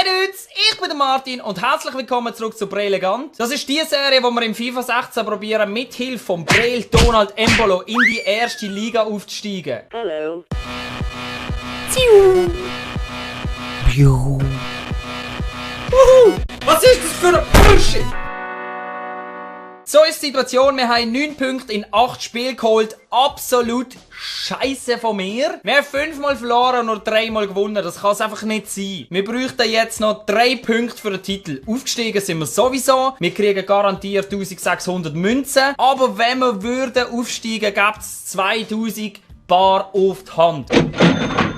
Salut, ich bin der Martin und herzlich willkommen zurück zu Breilegant. Das ist die Serie, wo wir im FIFA 16 probieren, mit Hilfe von Braille Donald Embolo in die erste Liga aufzusteigen. Hallo. Was ist das für ein Bullshit? So ist die Situation, wir haben 9 Punkte in 8 Spielen geholt. Absolut scheiße von mir. Wir haben 5-mal verloren und nur 3-mal gewonnen. Das kann es einfach nicht sein. Wir bräuchten jetzt noch 3 Punkte für den Titel. Aufgestiegen sind wir sowieso. Wir kriegen garantiert 1600 Münzen. Aber wenn wir würden aufsteigen, gibt es 2000 Bar auf die Hand.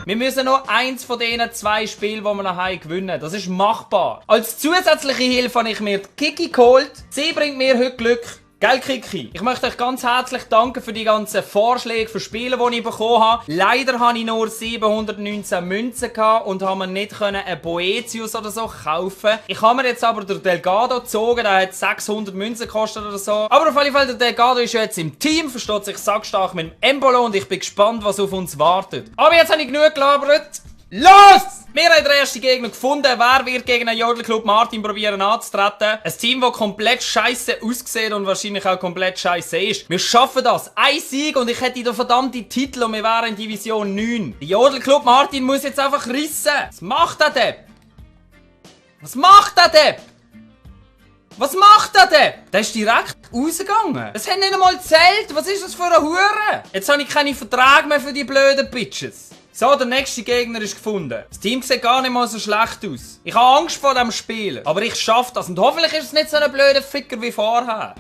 Wir müssen noch eins von diesen 2 Spielen, die wir nachher gewinnen. Das ist machbar. Als zusätzliche Hilfe habe ich mir die Kiki geholt. Sie bringt mir heute Glück. Gell, Kiki? Ich möchte euch ganz herzlich danken für die ganzen Vorschläge für Spiele, die ich bekommen habe. Leider hatte ich nur 719 Münzen und habe mir nicht einen Boetius oder so kaufen. Ich habe mir jetzt aber den Delgado gezogen, der hat 600 Münzen gekostet oder so. Aber auf jeden Fall, der Delgado ist ja jetzt im Team, versteht sich sackstark mit dem Embolo und ich bin gespannt, was auf uns wartet. Aber jetzt habe ich genug gelabert. Los! Wir haben den ersten Gegner gefunden. Wer wird gegen einen Jodelclub Martin probieren anzutreten? Ein Team, das komplett scheiße aussieht und wahrscheinlich auch komplett scheiße ist. Wir schaffen das. Ein Sieg und ich hätte den verdammten Titel und wir wären in Division 9. Der Jodelclub Martin muss jetzt einfach rissen. Was macht der Depp? Was macht der Depp? Was macht der Depp? Der ist direkt rausgegangen. Es hat nicht einmal gezählt. Was ist das für eine Hure? Jetzt habe ich keine Verträge mehr für die blöden Bitches. So, der nächste Gegner ist gefunden. Das Team sieht gar nicht mal so schlecht aus. Ich habe Angst vor dem Spielen. Aber ich schaffe das. Und hoffentlich ist es nicht so ein blöder Ficker wie vorher.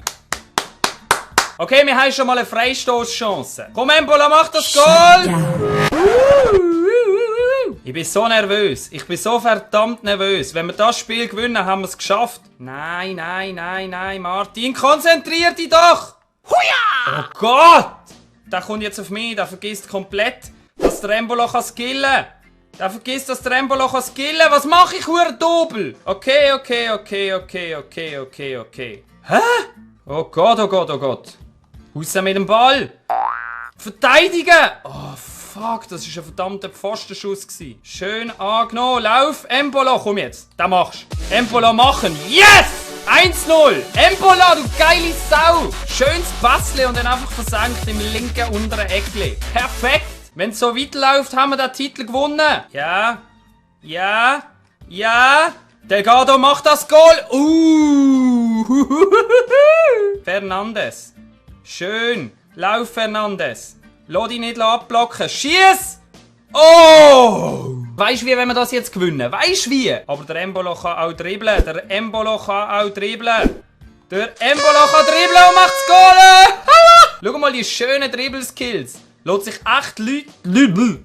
Okay, wir haben schon mal eine Freistoßchance. Komm, Embolo, mach das Goal! Ich bin so nervös. Ich bin so verdammt nervös. Wenn wir das Spiel gewinnen, haben wir es geschafft. Nein, Martin, konzentrier dich doch! Huja! Oh Gott! Der kommt jetzt auf mich, der vergisst komplett, dass der Embolo kann skillen. Der vergisst, dass der Embolo kann skillen. Was mache ich, hure Doppel? Okay. Hä? Oh Gott. Raus mit dem Ball. Verteidigen. Oh, fuck. Das war ein verdammter Pfostenschuss. Schön angenommen. Lauf, Embolo. Komm jetzt. Den machst du. Embolo machen. Yes! 1-0. Embolo, du geile Sau. Schönes Passle und dann einfach versenkt im linken unteren Eckli. Perfekt. Wenn es so weiterläuft, haben wir den Titel gewonnen. Ja. Delgado macht das Goal. Fernandes. Schön. Lauf, Fernandes. Lass dich nicht abblocken. Schieß! Oh! Weisst du wie, wenn wir das jetzt gewinnen? Weisst du wie? Aber der Embolo kann auch dribbeln. Der Embolo kann dribbeln und macht das Goal. Schau mal die schönen Dribbelskills. Lässt sich echt Leute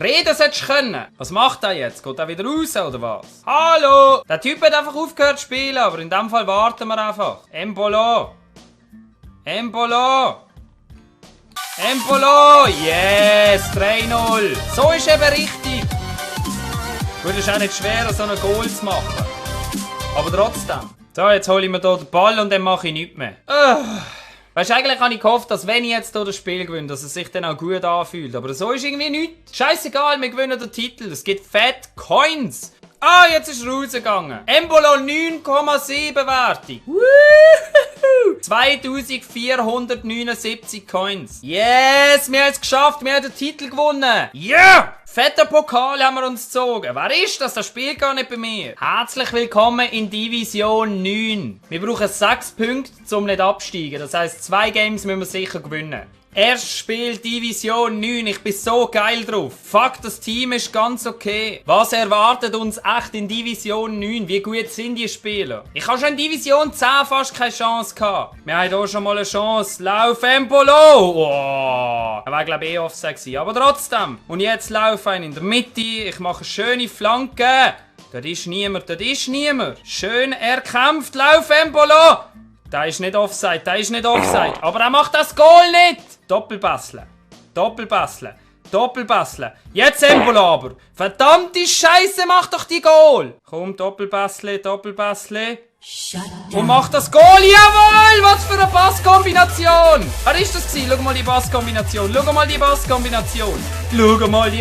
reden solltest du können. Was macht er jetzt? Geht er wieder raus oder was? Hallo! Der Typ hat einfach aufgehört zu spielen, aber in dem Fall warten wir einfach. Embolo! Yes! 3-0! So ist eben richtig! Gut, es ist auch nicht schwer, so einen Goal zu machen. Aber trotzdem. So, jetzt hole ich mir hier den Ball und dann mache ich nichts mehr. Weißt du, eigentlich habe ich gehofft, dass wenn ich jetzt hier das Spiel gewinne, dass es sich dann auch gut anfühlt. Aber so ist irgendwie nichts. Scheißegal, wir gewinnen den Titel. Es gibt Fat Coins. Ah, jetzt ist er rausgegangen. Embolo 9,7 Wertung. 2479 Coins. Yes, wir haben es geschafft. Wir haben den Titel gewonnen. Yeah! Fetter Pokal haben wir uns gezogen. Wer ist das? Das spielt gar nicht bei mir. Herzlich willkommen in Division 9. Wir brauchen 6 Punkte, um nicht abzusteigen. Das heisst, 2 Games müssen wir sicher gewinnen. Erstes Spiel Division 9. Ich bin so geil drauf. Fuck, das Team ist ganz okay. Was erwartet uns echt in Division 9? Wie gut sind die Spieler? Ich habe schon in Division 10 fast keine Chance gehabt. Wir haben hier schon mal eine Chance. Lauf, Embolo! Oh, er war glaube ich Offside gewesen, aber trotzdem. Und jetzt laufe ich in der Mitte. Ich mache eine schöne Flanke. Dort ist niemand. Schön erkämpft. Lauf, Embolo! Der ist nicht Offside. Aber er macht das Goal nicht! Doppelpassle. Doppelbasseln. Jetzt Embolo aber. Verdammte Scheiße, mach doch die Goal. Komm, Doppelbassle. Und mach das Goal. Jawohl, was für eine Passkombination. Was ist das gewesen? Schau mal die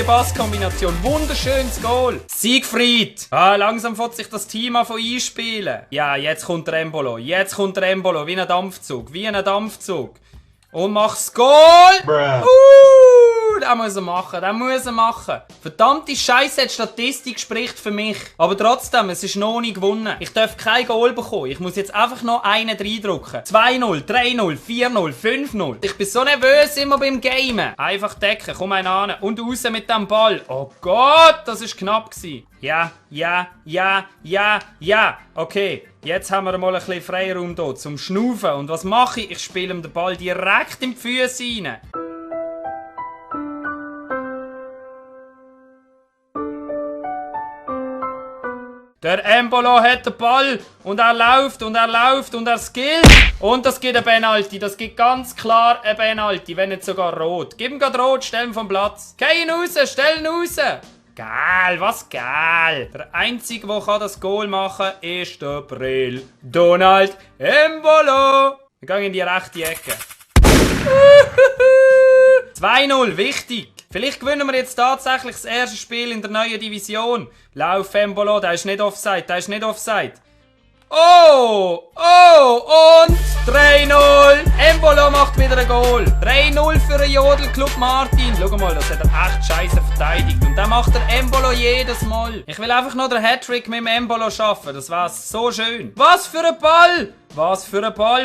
Passkombination. Wunderschönes Goal. Siegfried. Langsam fängt sich das Team an von einspielen. Ja, jetzt kommt der Embolo. Wie ein Dampfzug. Und mach's Goal. Das muss er machen. Verdammte Scheiße, die Statistik spricht für mich. Aber trotzdem, es ist noch nicht gewonnen. Ich darf kein Goal bekommen. Ich muss jetzt einfach noch einen reindrücken. 2-0, 3-0, 4-0, 5-0. Ich bin so nervös immer beim Gamen. Einfach decken, komm einen an. Und raus mit dem Ball. Oh Gott, das ist knapp gewesen. Ja. Okay, jetzt haben wir mal ein bisschen Freiraum hier zum Schnaufen. Und was mache ich? Ich spiele ihm den Ball direkt in die Füße rein. Der Embolo hat den Ball und er läuft und er skillt. Und das gibt ein Penalty. Das gibt ganz klar ein Penalty, wenn nicht sogar rot. Gib ihm gerade rot, stell ihn vom Platz. Geh ihn raus, stell ihn raus. Geil, was geil. Der Einzige, der das Goal machen kann, ist der Brill. Donald Embolo. Wir gehen in die rechte Ecke. 2-0, wichtig. Vielleicht gewinnen wir jetzt tatsächlich das erste Spiel in der neuen Division. Lauf, Embolo, der ist nicht offside. Oh, und 3-0. Embolo macht wieder ein Goal. 3-0 für den Jodelclub Martin. Schau mal, das hat er echt scheiße verteidigt. Und dann macht der Embolo jedes Mal. Ich will einfach noch den Hattrick mit dem Embolo schaffen. Das war's so schön. Was für ein Ball!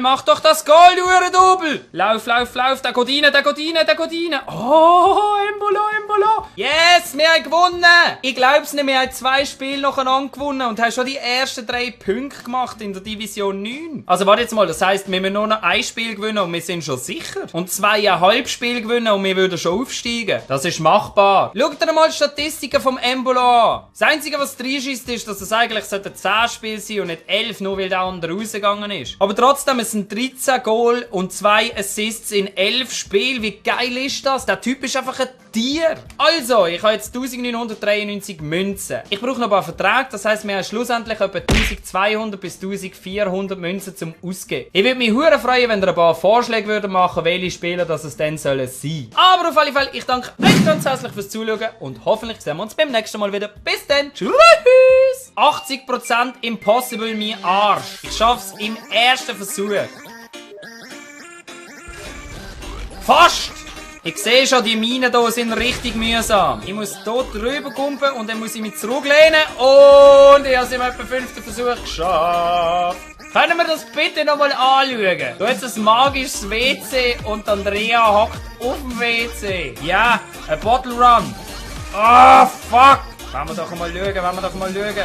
Mach doch das Goal, du Double! Lauf, der geht rein. Oh, Embolo! Yes, wir haben gewonnen! Ich glaub's nicht, wir haben 2 Spiele nacheinander gewonnen und haben schon die ersten 3 Punkte gemacht in der Division 9. Also warte jetzt mal, das heisst, wir müssen nur noch ein Spiel gewinnen und wir sind schon sicher. Und 2,5 Spiele gewinnen und wir würden schon aufsteigen. Das ist machbar. Schaut dir mal die Statistiken vom Embolo an. Das Einzige, was drin ist, dass es eigentlich 10 Spiele sein und nicht 11, nur weil der andere rausgegangen ist. Aber trotzdem, es sind 13 Goal und 2 Assists in 11 Spielen. Wie geil ist das? Der Typ ist einfach ein Tier. Also, ich habe jetzt 1993 Münzen. Ich brauche noch ein paar Verträge, das heisst, wir haben schlussendlich etwa 1200 bis 1400 Münzen zum Ausgeben. Ich würde mich hure freuen, wenn ihr ein paar Vorschläge machen würdet, welche Spieler das es dann sollen sein. Aber auf alle Fälle, ich danke euch ganz herzlich fürs Zuschauen und hoffentlich sehen wir uns beim nächsten Mal wieder. Bis dann. Tschüss. 80% Impossible, mein Arsch. Ich schaff's im ersten Versuch. Fast! Ich sehe schon, die Minen hier sind richtig mühsam. Ich muss hier drüber kumpen und dann muss ich mich zurücklehnen. Und ich habe es im etwa 5. Versuch geschafft. Können wir das bitte nochmal anschauen? Du hast ein magisches WC und Andrea hockt auf dem WC. Ja, ein Bottle Run. Ah, fuck! Wollen wir doch mal schauen.